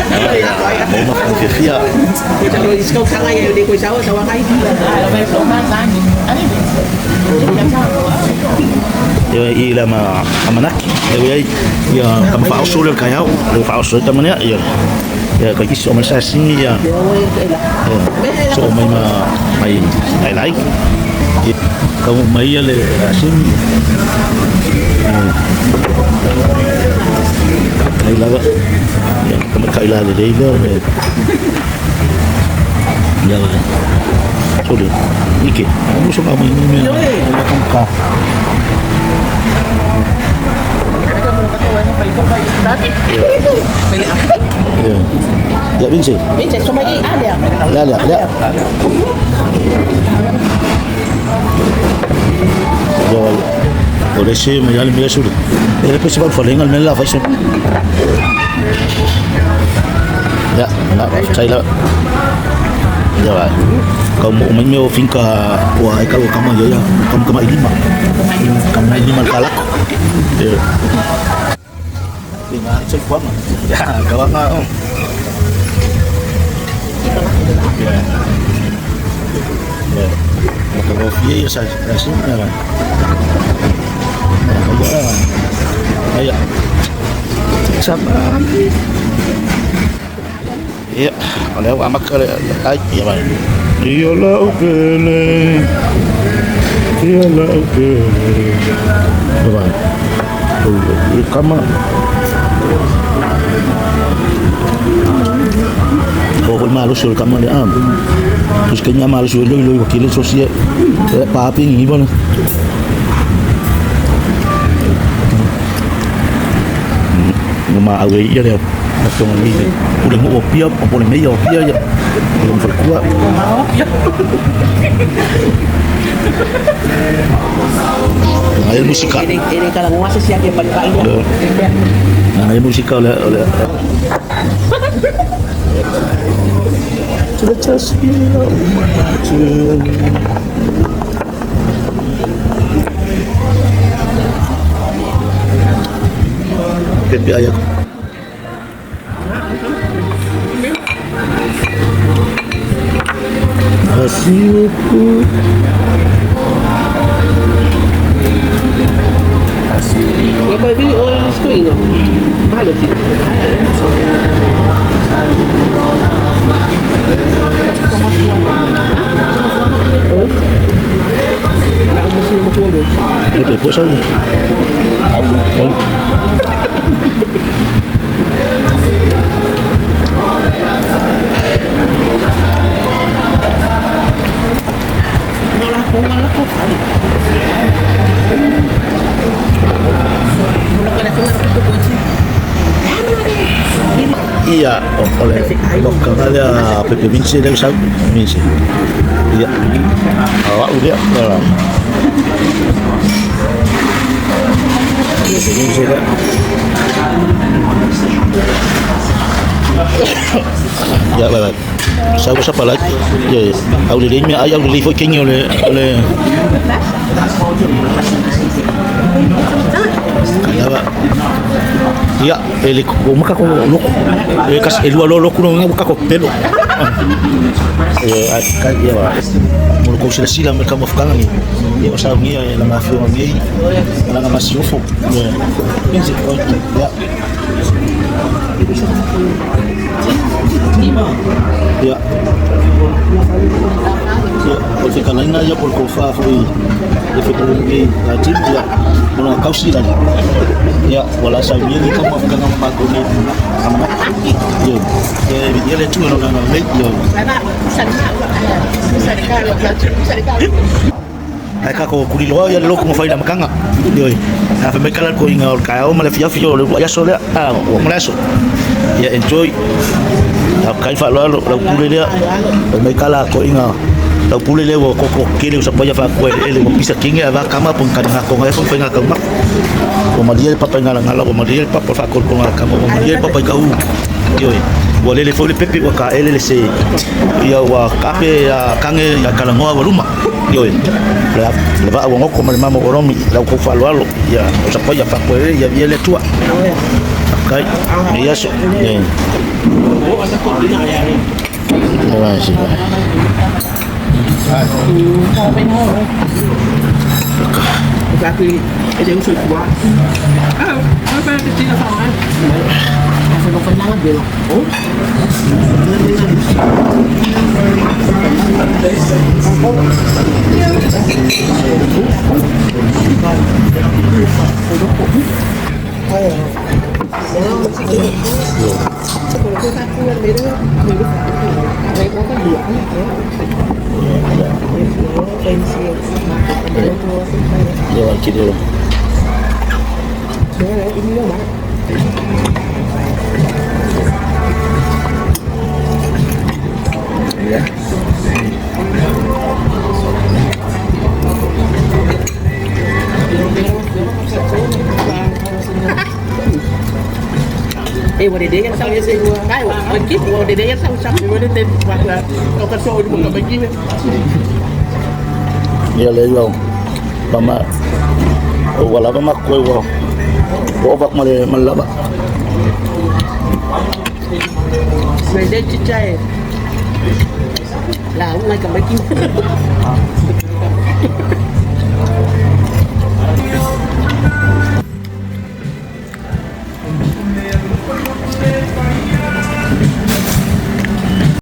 Mo ma fiafia. Ia i la ma amanaki e ai ia ka ma faaoso le kaiao le faaoso ta mania ia ia ka kisi o ma sa singi ia so mai ma mai mai lai ka mai ia le singi ai lava ia ka ma kai la le lei le ia sole ike mo so ka mai ni me ya ka ka. Ya, Vinci. Ya, ya, ya. Ya, o le se me ya le me sule. E le pese ba fa lenga me la fa se. Ya, na tai la. Ya ba. Kau mo mai me o finka ua e kau kama ya ya kama kama ilima. Kama ilima kalako. Ya. Inga tsai kuanga. Ya, kawanga. Ya. Ya. Maka ya sa sa ya. Ayo. Sama. Ia, o lea ua amata le ai, ia mai. Ia lau pele, ia lau pele. Ia mai. O kama. O ko malo so kama le am. Terus kenya malo so loi loi wakile so sia. Pa api ngi bona. Ma awe ia le tonga nei le pule mo pia o pole mei o pia ia le mo falekua. Ngai musika. Ele kala ngoa se sia ke pali pali. Ngai musika ole ole. Pepe ayak. Asiuku. Ia koe vi o skuinga. Malo ti. Pepe po sa. Ia, o le mokaga lea Pepe Vinci lea ua sau Vinci. Ia, o au lea, ia. Pepe Vinci lea. Ia, bye bye. Sau sapa lai. Ia, au le mea ai au le foi kingi o le o le. Lava. Ia, e le o maka ko loko. E kas e lua lo loko no nga ko pelo. E ai ka ia wa. Mo ko sila sila me ka mo fukanga ni. Ia o sa ngia e la mafio ngi. La nga masiofo. Ia. Inzi o ia. Ia. Ia, o te kalaina ia por ko fa foi e fe ko ngi la tim ia. Mo na kausi la. Ia, wala sa ngi ni ka mo fukanga ma ko ni. Kama. Ia. Ia ia le tu no na me ia. Ai ka ko kuri loa ia le loko ma whaina makanga. Ioi. A wha mekala ko inga o kai au ma le fiafi o le aso lea. A o ma le aso. Ia enjoy. A kai wha loa lau pule lea. O mekala ko inga lau pule lea o koko kele o sapaia wha koe ele o pisa kinge a wha kama pun kani ngā konga e pun whai ngā kaumako. O maria le papa i ngā ngala, o maria le papa wha kol konga kama, o maria le papa i ka u. Ioi. Ua lele foi le pepe ua ka ele le se ia ua kape a kange ia kalangoa ua luma. Ioi. Le le va ua ngoko ma le mama o romi lau kou faaaloalo ia o sapaia faakoe ia via le tua. Kai ia so. Ia le ua mama ua lava ma koe ua ua ova ma le ma le lava.